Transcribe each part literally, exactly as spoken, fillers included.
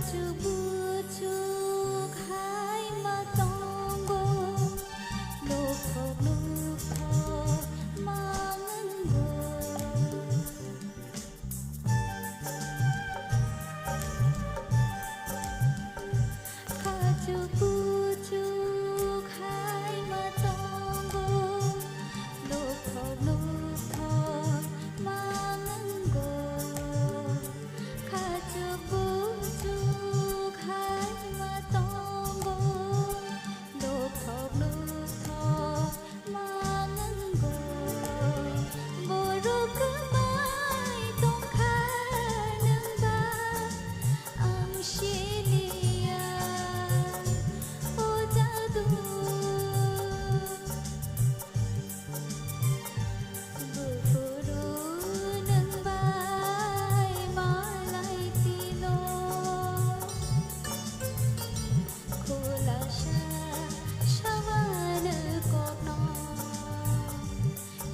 Buchuk buchuk hai ma tongo, nukthok nukthok ma wngo. Kachuk buchuk hai ma tongo, nukthok nukthok ma wngo. Kachuk buchuk hai ma tongo, nukthok nukthok ma wngo. Borok kwmai tongkha nwng ba ang siliya, o jadu. Buphuru nwng bai malai tino, khulasa sawan kokno,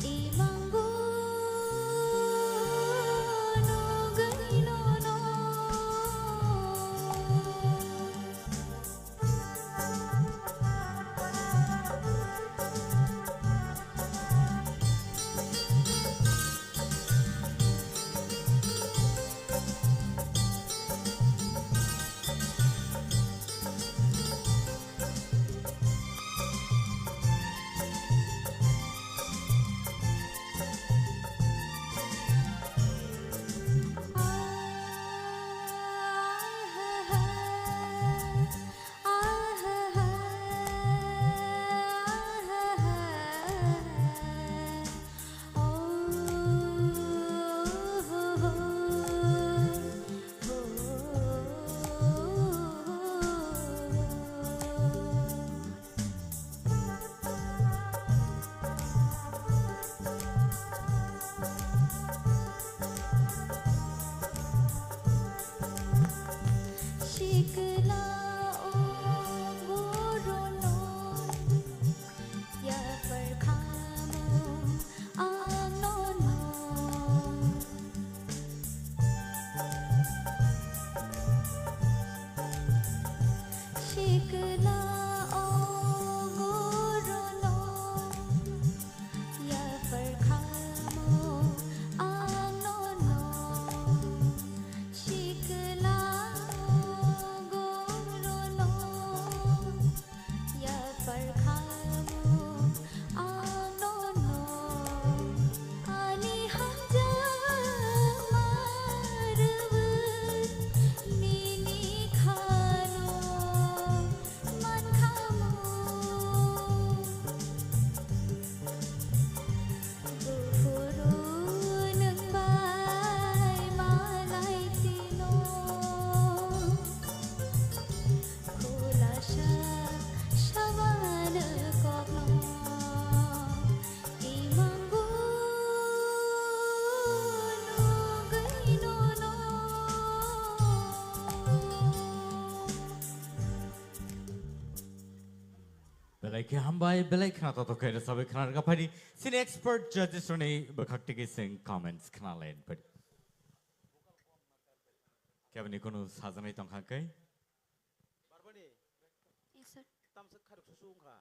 imangbo nugwi nono. Sikla o gorono yapar khamu ang nono. Sikla o gorono yapar khamu ang nono. Sikla o gorono yapar khamu ang nono. Ani hamjakma rwui nini khalo mankhamu. Buphuru nwng bai malai tino, khulasa sawan kokno, imangbo nugwi nono. Belai khe hambai, belai khna totok khe rwchapwi khna rwkha phaidi. Chini expert judges rokni bwkhak tigi chwng comments khna lai phaidi. Keboni kunu sajaknai tongkha khe? Barbani. Yes, sir. Tamsa kharuk susu wngkha.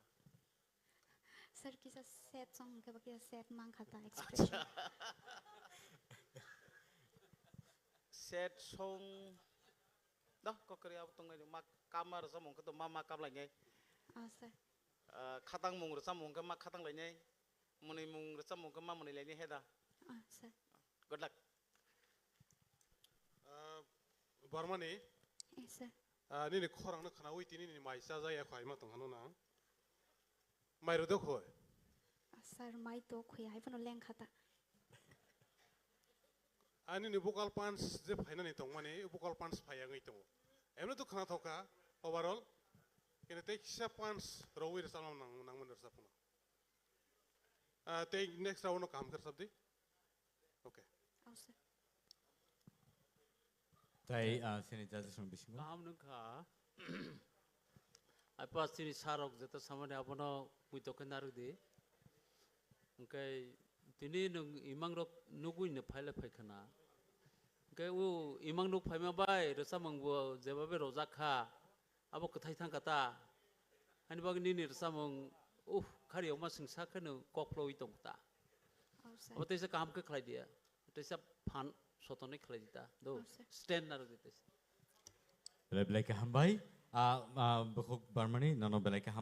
Sir, kisa sad song hwnkhe ba kisa sad mankha ta expression. Sad song. Doh, kokori abo tongnai ma kama rwchapmung khe to ma ma kap lainai. Ah, sir. Ah, khatang mung rwchapmung khe ma khatang lainai. Mwnwi mung rwchapmung khe ma mwnwi lainai he da. Ah, sir. Good luck. Ah, Barmani. Yes, sir. Ah, nini khorang no khnaui tini nini mai cha jaya kho aima tong hano na. Mai rw do khoi. Ah, sir, mai to khoi hai phano leng kha ta. Ani ni vocal punch je phainani tongmani, vocal punch phai wngwi tongo. Emno to khna thokha overall. Kene tei kisa punch rwi rwchapna nang, nangmani rwchapna. Ah, tei next round no kaham khe rwchapdi. Okay. Au, sir. Tai, ah, sini judges rok bisingo. Kaham nung kha. Apa sini sarok jeta samani abono muitok khe narwk di. Hwnkhe tini nwng imang rok nugui no phaile phai khana. Hwnkhe o imang nuk phaima bai rwchapmung bo jebabe rojak kha, abo kwthai thang kha ta. Ani bagwi nini rwchapmung, uh, khari okma singsa kheno kok phlowi tong ta. Oh, sir. Abo teisa kaham khe khlai dia. Teisa phan sotonwi khlai di ta. Do, Oh, sir. Stand narwk di teisa. Belai belai kaham bai. Ah, ah, Bukhuk Barmani, nono belai kaham.